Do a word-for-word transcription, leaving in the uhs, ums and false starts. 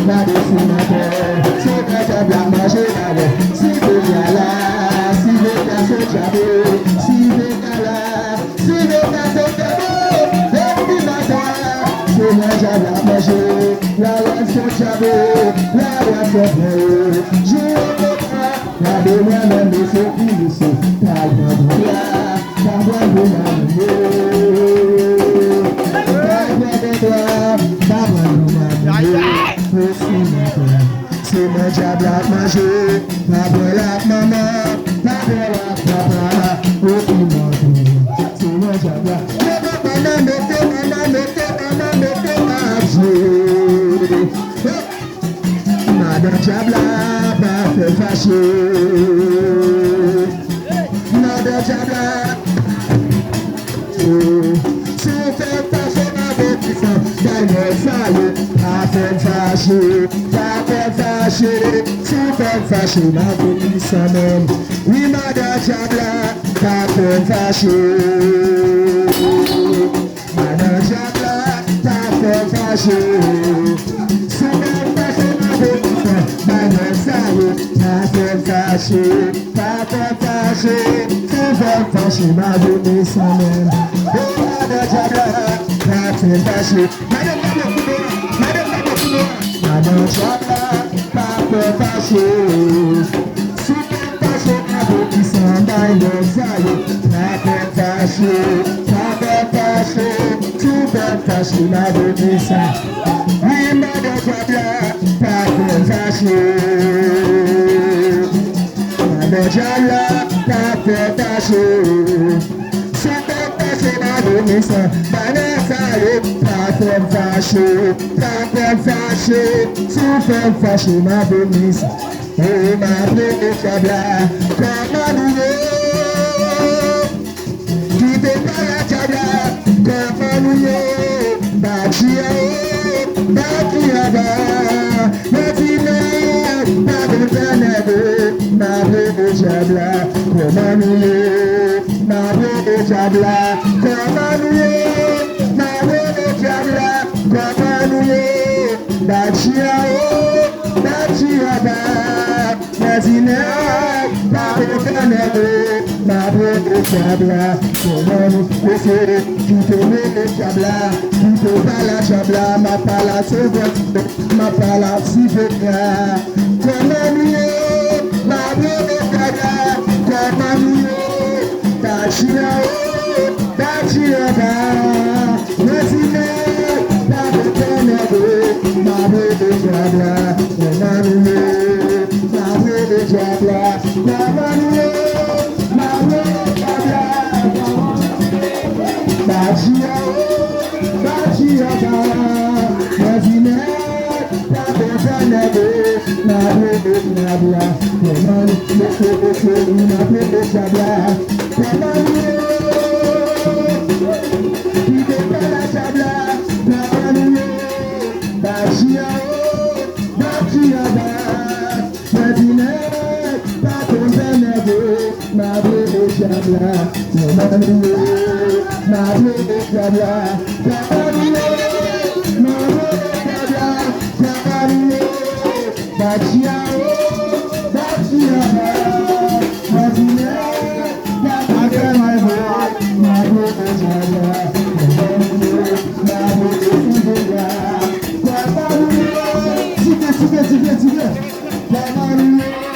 Gade si mantè, se nan dyab la manje malè. Si Vega la, si Vega se dyab, si Vega la, si Vega se dyab, depi maten, se nan dyab la manje. Lawòs se dyab, lawòs se dyab. Jou an kontan, gade mwen menm, mesye ki mesye, pa pran bon la. Sa pran pou Mario. Sa pran pou twa. Sa pran pou Mario. Osi mantè. Se nan dyab la ap manje. Sa pran l ak manman. Sa pran l ak papa. Osi mantè. Se nan dyab la. Mete manman, mete manman, mete manman, mete manman ap jwe. Madan dyab la pa fè fache. Madan dyab la. Si w fè m fache, m ap di sa. Bay nèg sa yo. Pa fè m fache. Pa fè m fache. Si w fè m fache, m ap di sa menm. Wi, madan dyab la. Pa fè m fache. Madan dyab la, pa fè m fache. Si w fè m fache, m ap di sa. Bay nèg sa yo, pa fè m fache. Pa fè m fache. Si w fè m fache, m ap di sa menm. O madan dyab la, pa fè m fache. Madan dyab la, koute, madan dyab la, koute. Madan dyab la, pa fè m fache. Si w fè m fache, m ap di sa. Bay nèg sa yo, pa fè m fache. Pa fè m fache. Si w fè m fache, m ap di sa. Wi, madan dyab la, pa fè m fache. Madan dyab la, pa fè m fache. Si w fè m fache, m ap di sa. Bay nèg sa yo, pa fè m fache. Pa fè m fache. Si w fè m fache, m ap di sa. O, madan dyab la, kòman nou ye? Kite pale a dyab la, kòman nou ye? Bati anwo, bati anba. Mwen di nèg, pa kontan nèg, m ap rele dyab la, kòman nou ye? M ap rele dyab la, kòman nou ye? M ap rele dyab la, kòman nou ye? Bati anwo, bati anba. Mwen di nèg, pa kontan nèg, m ap rele dyab la, kòman nou ye? Kite rele dyab la, kite pale a dyab la, m ap pale a Sovè, m ap pale a Sovè. Kòman nou ye? M ap rele dyab la, kòman nou ye? Bati anwo, bati anba. Mwen di nèg, pa kontan nèg, m ap rele dyab la, kòman nou ye? M ap rele dyab la, kòman nou ye? M ap rele dyab la, kòman nou ye? Bati anwo, bati anba. Mwen di nèg, pa kontan nèg, m ap rele dyab la, kòman nou ye? M ap rele dyab la, kòman nou ye? Kite pale a dyab la, kòman nou ye? Bati anwo, bati anba. Mwen di nèg, pa kontan nèg, m ap rele dyab la, kòman nou ye? M ap rele dyab la, kòman nou ye? M ap rele dyab la, kòman nou ye? Bati anwo, bati anba. Mwen di nèg, pa kontan nèg, m ap rele dyab la, kòman nou ye? M ap rele dyab la, kòman nou ye? Tike, tike, tike, tike. Kòman nou ye?